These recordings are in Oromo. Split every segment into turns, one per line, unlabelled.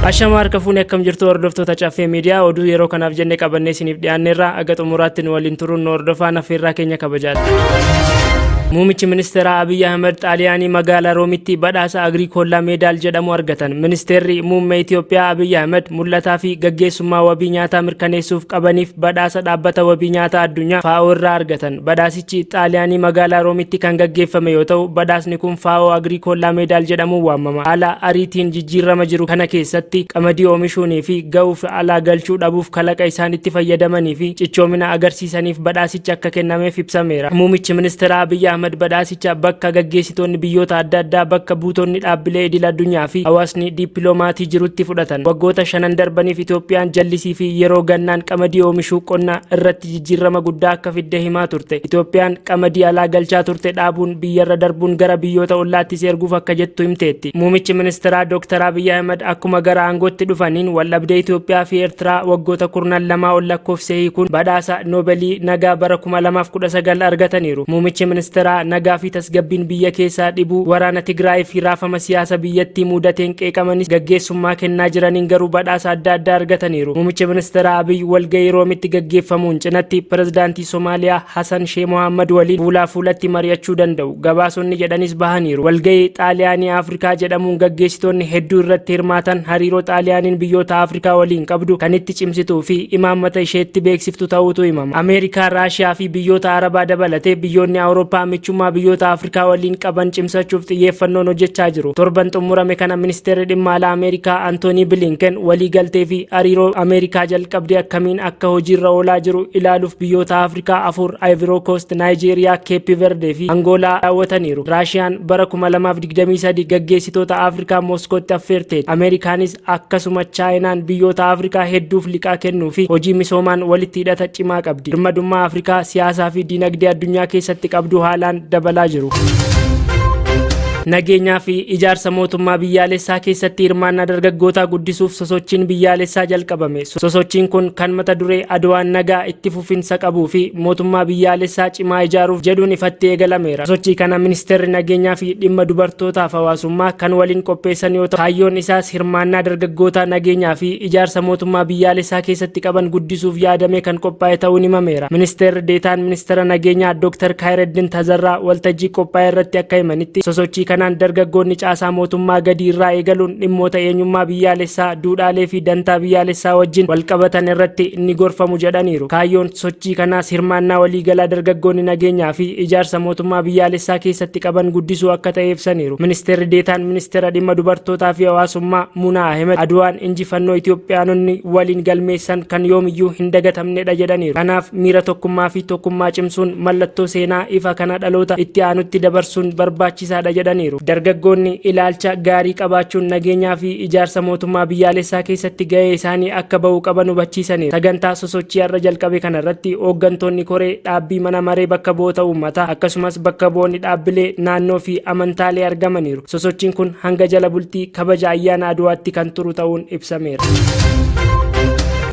Ashama harka fuune, akkam jirtu hordoftoota Caffee Miidiyaa? Oduu yeroo kanaaf jenne qabannee isiniif dhiyaanneerra. Aga xumuraatti nu waliin turuun nu hordofaa, affeerraa keenya kabajaadha. Muummichi ministeeraa Abiyyi Ahmed Xaaliyaanii magaalaa Roomitti badhaasa Agricola Medal jedhamu argatan. Ministeerri muummee Itoophiyaa Abiyyi Ahmed mul'ataa fi gaggeessummaa wabii nyaataa mirkaneessuuf qabaniif badhaasa dhaabbata wabii nyaataa addunyaa FAO irraa argatan. Badhaasichi Xaaliyaanii magaalaa Roomitti kan gaggeeffame yoo ta'u, badhaasni kun FAO Agricola Medal jedhamuun waamama. Haala ariitiin jijjiirama jiru kana keessatti qamadii oomishuunii fi ga'uuf alaa galchuu dhabuuf kalaqa isaan itti fayyadamanii fi cichoomina agarsiisaniif badhaasichi akka kennameef ibsameera. Muummichi ministeera Abiyyi Ahmed badhaasicha bakka gaggeessitoonni biyyoota adda addaa, bakka buutonni dhaabbilee idil addunyaa fi hawaasni dippiloomatii jirutti fudhatan. Waggoota shanan darbaniif Itoophiyaan jallisii fi yeroo gannaan qamadii oomishuu qonna irratti jijjiirama guddaa akka fidde himaa turte. Itoophiyaan qamadii alaa galchaa turte dhaabuun biyyarra darbuun gara biyyoota ollaattis erguuf akka jettu himteetti. Muummichi ministeeraa Dr. Abiyyi Ahmed akkuma gara aangootti dhufaniin waldhabdee Itoophiyaa fi Eertiraa waggoota 12 ol lakkoofsee hiikuun badhaasa Noobelii nagaa bara 2019 argataniiru. Muummichi ministeeraa nagaa fi tasgabbiin biyya keessaa dhibuu, waraana Tigraay fi raafama siyaasa biyyattii mudateen qeeqamanis gaggeessummaa kennaa jiraniin garuu badhaasa adda addaa argataniiru. Muummichi ministeeraa Abiy walgahii Roomitti gaggeeffamuun cinatti pirezidaantii Somaaliyaa Hassan Sheeh Mohammad waliin fuulaa fuulatti mari'achuu danda'u. Gabaasonni jedhanis bahaniiru. Walgahii Xaaliyaanii Afrikaa jedhamuun gaggeessitoonni hedduu irratti hirmaatan hariiroo Xaaliyaaniin biyyoota Afrikaa waliin qabdu kan itti cimsituu fi imaammata isheetti beeksiftu ta'uutu himama. Ameerikaa, Raashiyaa fi biyyoota Arabaa dabalatee biyyoonni Awurooppaa michummaa biyyoota Afrikaa waliin qaban cimsachuuf xiyyeeffannoon hojjechaa jiru. Torban xumurame kana ministeerri dhimma alaa Ameerikaa Antoonii Bilinken walii galtee fi hariiroo Ameerikaa jalqabdee akkamiin akka hojiirra oolaa jiru ilaaluuf biyyoota Afrikaa afur, Ivory Coast, Naayijeeriyaa, Keeppi Verde fi Angoolaa daawwataniiru. Raashiyaan bara 2023 gaggeessitoota Afrikaa Mooskootti affeerteetti. Ameerikaanis akkasuma. Chaayinaan biyyoota Afrikaa hedduuf liqaa kennuu fi hojii misoomaan walitti hidhata cimaa qabdi. Birmadummaa Afrikaa siyaasaa fi dinagdee addunyaa keessatti qabdu haalaan dabalaa jiru. Nageenyaa fi ijaarsa mootummaa biyyaalessaa keessatti hirmaannaa dargaggootaa guddisuuf sosochiin biyyaalessaa jalqabame. Sosochiin kun kan mata duree "Adwaan nagaa itti fufinsa qabuu fi mootummaa biyyaalessaa cimaa ijaaruuf" jedhuun ifatti eegalameera. Sosochii kana ministeerri nageenyaa fi dhimma dubartootaaf hawaasummaa kan waliin qopheessan yoo ta'u, kaayyoon isaas hirmaannaa dargaggootaa nageenyaa fi ijaarsa mootummaa biyyaalessaa keessatti qaban guddisuuf yaadamee kan qophaa'e ta'uun himameera. Ministeerri deetaan ministeera nageenyaa Dr. Kaayireddin Tazarraa waltajjii qophaa'e irratti akka himanitti, sosochii kanaan dargaggoonni caasaa mootummaa gadi irraa eegaluun dhimmoota eenyummaa biyyaalessaa, duudhaalee fi dantaa biyyaalessaa wajjin walqabatan irratti ni gorfamu jedhaniiru. Kaayyoon sochii kanaas hirmaannaa waliigalaa dargaggoonni nageenyaa fi ijaarsa mootummaa biyyaalessaa keessatti qaban guddisuu akka ta'e ibsaniiru. Ministeerri deetaan ministeera dhimma dubartootaa fi hawaasummaa Munaa Ahmed Adwaan injifannoo Itoophiyaanonni waliin galmeessan kan yoomiyyuu hin dagatamnedha jedhaniiru. Kanaaf miira tokkummaa fi tokkummaa cimsuun mallattoo seenaa ifa kana dhaloota itti aanutti dabarsuun barbaachisaadha jedhaniiru. Dargaggoonni ilaalcha gaarii qabaachuun nageenyaa fi ijaarsa mootummaa biyyaalessaa keessatti gahee isaanii akka bahuu qaban hubachiisaniiru. Sagantaa sosochii har'a jalqabe kanarratti hooggantoonni koree dhaabbii mana maree bakka bu'oota uummataa, akkasumas bakka bu'oonni dhaabbilee naannoo fi amantaalee argamaniiru. Sosochiin kun hanga jala bultii kabaja ayyaana Aduwaatti kan turu ta'uun ibsameera.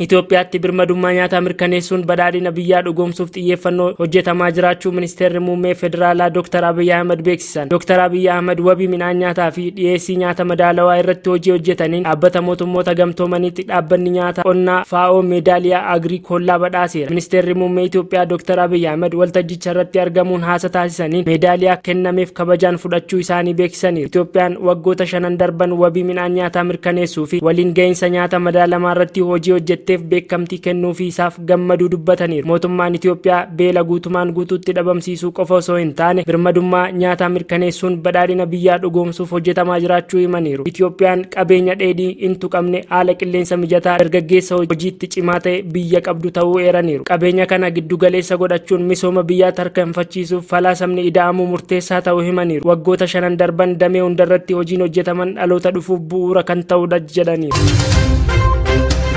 Itoophiyaatti birmadummaa nyaataa mirkaneessuun badhaadhina biyyaa dhugoomsuuf xiyyeeffannoo hojjetamaa jiraachuu ministeerri muummee federaalaa Dr. Abiyyi Ahmad beeksisan. Dr. Abiyyi Ahmad wabii midhaan nyaataa fi dhiyeessii nyaata madaalawaa irratti hojii hojjetaniin dhaabbata mootummoota gamtoomaniitti dhaabbanni nyaata qonnaa FAO meedaaliyaa Agricola badhaaseera. Ministeerri muummee Itoophiyaa Dr. Abiyyi Ahmad waltajjicha irratti argamuun haasa taasisaniin meedaaliyaa kennameef kabajaan fudhachuu isaanii beeksisaniiru. Itoophiyaan waggoota shanan darban wabii midhaan nyaataa mirkaneessuu fi waliin gahinsa nyaata madaalamaa irratti hojii hojjetteef beekamtii kennuufii isaaf gammaduu dubbataniiru. Mootummaan Itoophiyaa beela guutumaan guutuutti dhabamsiisuu qofa osoo hin taane, birmadummaa nyaataa mirkaneessuun badhaadhina biyyaa dhugoomsuuf hojjetamaa jiraachuu himaniiru. Itoophiyaan qabeenya dheedhii hin tuqamne, haala qilleensa mijataa, dargaggeessa hojiitti cimaa ta'e biyya qabdu ta'uu eeraniiru. Qabeenya kana giddugaleessa godhachuun misooma biyyaa tarkaanfachiisuuf falaasamni ida'amuu murteessaa ta'uu himaniiru. Waggoota shanan darban damee hundarratti hojiin hojjetaman dhaloota dhufuuf bu'uura kan ta'udha jedhaniiru.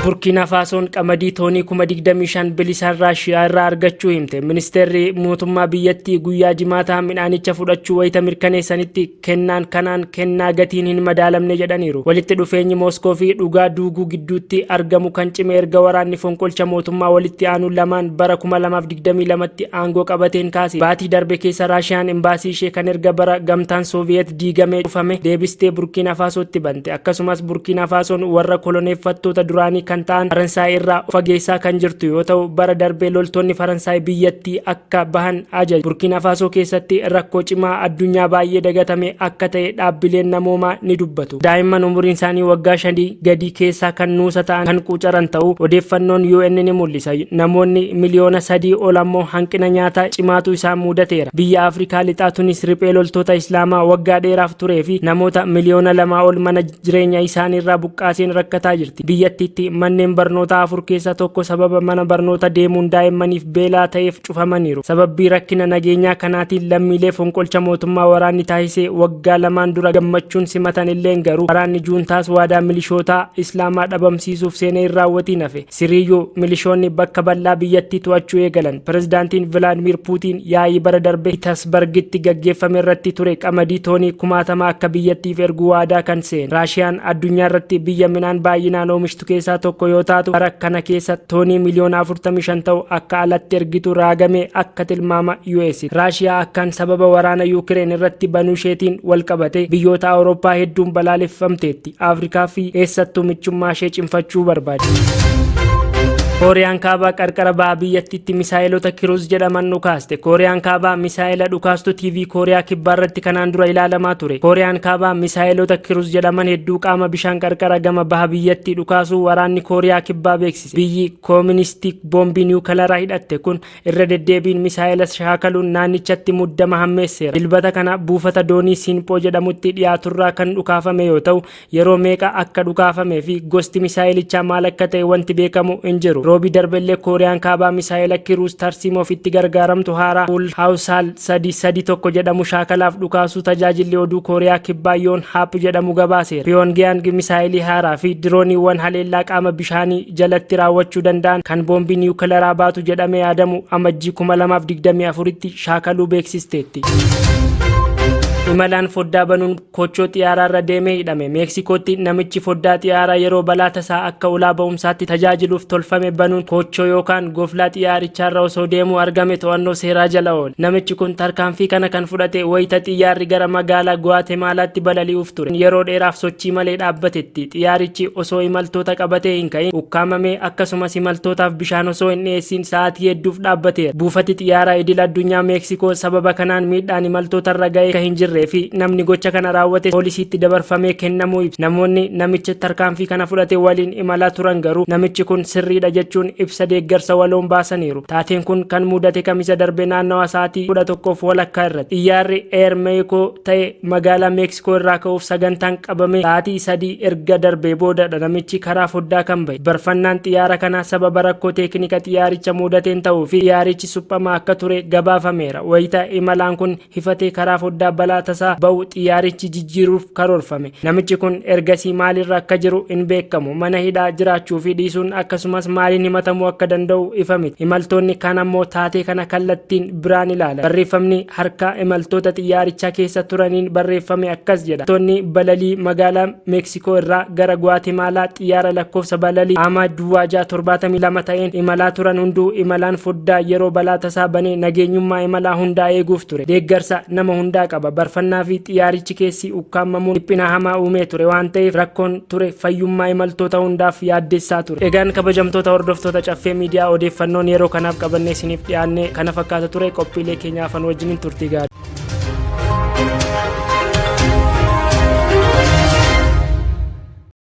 Burkiina Faasoon qamadii toonii 25,000 bilisaan Raashiyaa irraa argachuu himte. Ministeerri mootummaa biyyattii guyyaa Jimaataa midhaanicha fudhachuu wayita mirkaneessanitti kennaan kanaan kennaa gatiin hin madaalamne jedhaniiru. Walitti dhufeenyi Mooskoo fi dhugaa duuguu gidduutti argamu kan cime erga waraanni fonqolcha mootummaa walitti aanu lamaan bara 2022tti aangoo qabateen kaase. Baatii darbe keessa Raashiyaan imbaasii ishee kan erga bara gamtaan Sooviyeet diigamee cufame deebistee Burkiina Faasootti bante. Akkasumas Burkiina Faasoon warra koloneeffattoota duraanii kan ta'an Faransaay irraa of fageessaa kan jirtu yoo ta'u, bara darbe loltoonni Faransaay biyyattii akka bahan ajaje. Burkiina Faasoo keessatti rakkoo cimaa addunyaa baay'ee dagatame akka ta'e dhaabbileen namoomaa ni dubbatu. Daa'imman umuriin isaanii waggaa shanii gadii keessaa kan nuusa ta'an kan quucaran ta'uu odeeffannoon UN ni mul'isa. Namoonni miliyoona 3 ol ammoo hanqina nyaataa cimaatu isaan muudateera. Biyya Afrikaa Lixaa Tunis riphee loltoota Islaamaa waggaa dheeraaf turee fi namoota miliyoona 2 ol mana jireenya isaaniirraa buqqaaseen rakkataa jirti. Biyyattiitti manneen barnootaa 4 keessaa tokko sababa mana barnoota deemuun daa'immaniif beelaa ta'eef cufamaniiru. Sababbii rakkina nageenyaa kanaatiin lammiilee fonqolcha mootummaa waraanni taasise waggaa lamaan dura gammachuun simatan illeen garuu waraanni juuntaas waadaa milishootaa Islaamaa dhabamsiisuuf seenee hin raawwatiin hafe. Siriiyyuu milishoonni bakka bal'aa biyyattii to'achuu eegalan. Pirezidaantiin Vilaadmiir Puutiin yaa'ii bara darbe Piitasbargitti gaggeeffame irratti ture qamadii toonii kumaatama akka biyyattiif ergu waadaa kan seene. Raashiyaan addunyaa irratti biyya midhaan baay'inaan oomishtu keessaa tokko yoo taatu bara kana keessa toonii miliyoona 45 ta'u akka alatti ergitu raagame akka tilmaama US. Raashiyaa akkaan sababa waraana Yuukireen irratti banuu isheetiin walqabate biyyoota Awurooppaa hedduun balaaleffamteetti. Afrikaa fi eessattuu michummaa ishee cimfachuu barbaaddi. Kooriyaan Kaabaa qarqara baha biyyattiitti misaa'elota Kiruuz jedhaman dhukaaste. Kooriyaan Kaabaa misaa'ela dhukaastu TV Kooriyaa Kibbaa irratti kanaan dura ilaalamaa ture. Kooriyaan Kaabaa misaa'elota Kiruuz jedhaman hedduu qaama bishaan qarqara gama baha biyyattii dhukaasuu waraanni Kooriyaa Kibbaa beeksise. Biyyi kooministii boombii niwukalaraa hidhatte kun irra deddeebiin misaa'ela shaakaluun naannichatti muddama hammeesseera. Dilbata kana buufata doonii Siinphoo jedhamutti dhiyaaturraa kan dhukaafame yoo ta'u, yeroo meeqa akka dhukaafamee fi gosti misaa'elichaa maal akka ta'e wanti beekamu hin jiru. Roobii darbellee Kooriyaan Kaabaa misaa'ela Kiruus tarsiimoof itti gargaaramtu haaraa Fuul Haawusaal 3 3 1 jedhamu shaakalaaf dhukaasuu tajaajilli oduu Kooriyaa Kibbaa Yoonhaap jedhamu gabaaseera. Piyoongiyaang misaa'elii haaraa fi dirooniiwwan haleellaa qaama bishaanii jalatti raawwachuu danda'an kan boombii niwukilaraa baatu jedhamee yaadamu Amajjii 2024tti shaakaluu beeksisteetti. Imalaan foddaa banuun koochoo xiyaaraarra deemee hidhame. Meeksikootti namichi foddaa xiyaaraa yeroo balaa tasaa akka ulaa ba'umsaatti tajaajiluuf tolfame banuun koochoo yookaan goflaa xiyyaarichaarra osoo deemuu argame to'annoo seeraa jala oole. Namichi kun tarkaanfii kana kan fudhate wayita xiyyaarri gara magaalaa Guwaatemaalaatti balali'uuf ture. Yeroo dheeraaf sochii malee dhaabbatetti. Xiyaarichi osoo imaltoota qabatee hin ka'in ukkaamamee akkasumas imaltootaaf bishaan osoo hin dhiyeessiin sa'aatii hedduuf dhaabbateera. Buufati xiyaaraa idil addunyaa Meeksikoo sababa kanaan miidhaan imaltootarra ga'e akka hin jirree fi namni gocha kana raawwate poolisiitti dabarfamee kennamuu ibse. Namoonni namicha tarkaanfii kana fudhate waliin imalaa turan garuu namichi kun sirriidha jechuun ibsa deeggarsa waloon baasaniiru. Taateen kun kan mudate Kamisa darbe naannawa sa'aatii 11:30 irratti. Xiyyaarri Air Mexico ta'e magaalaa Meeksikoo irraa ka'uuf sagantaan qabame sa'aatii 3 erga darbee boodadha namichi karaa foddaa kan bahe. Barfannaan xiyyaara kanaa sababa rakkoo teeknika xiyyaaricha muudateen ta'uu fi xiyyaarichi suphamaa akka ture gabaafameera. Wayita imalaan kun hifatee karaa foddaa balaa tasaa ba'u xiyyaarichi jijjiiruuf karoorfame. Namichi kun ergasii maalirra akka jiru hin beekamu. Mana hidhaa jiraachuu fi dhiisuun akkasumas maaliin himatamuu akka danda'u ifa miti. Imaltoonni kaan ammoo taatee kana kallattiin biraan ilaalan. Barreeffamni harka imaltoota xiyyaarichaa keessa turaniin barreeffame akkas jedha. Imaltoonni balalii magaalaa Meeksikoo irraa gara Guwaatemaalaa xiyyaara lakkoofsa balalii Ama duwwaa 6 72 ta'een imalaa turan hunduu imalaan foddaa yeroo balaa tasaa banee nageenyummaa imalaa hundaa eeguuf ture. Deeggarsa nama hundaa qaba. Barfannaa fi xiyyaarichi keessi ukkaammamuun dhiphina hamaa uumee ture waan ta'eef rakkoon ture fayyummaa imaltoota hundaaf yaaddessaa ture. Egaan kabajamtoota hordoftoota Caffee Miidiyaa odeeffannoon yeroo kanaaf qabannee isiniif dhiyaanne kana fakkaata ture qophiilee keenya hafan wajjiniin turtii gaarii.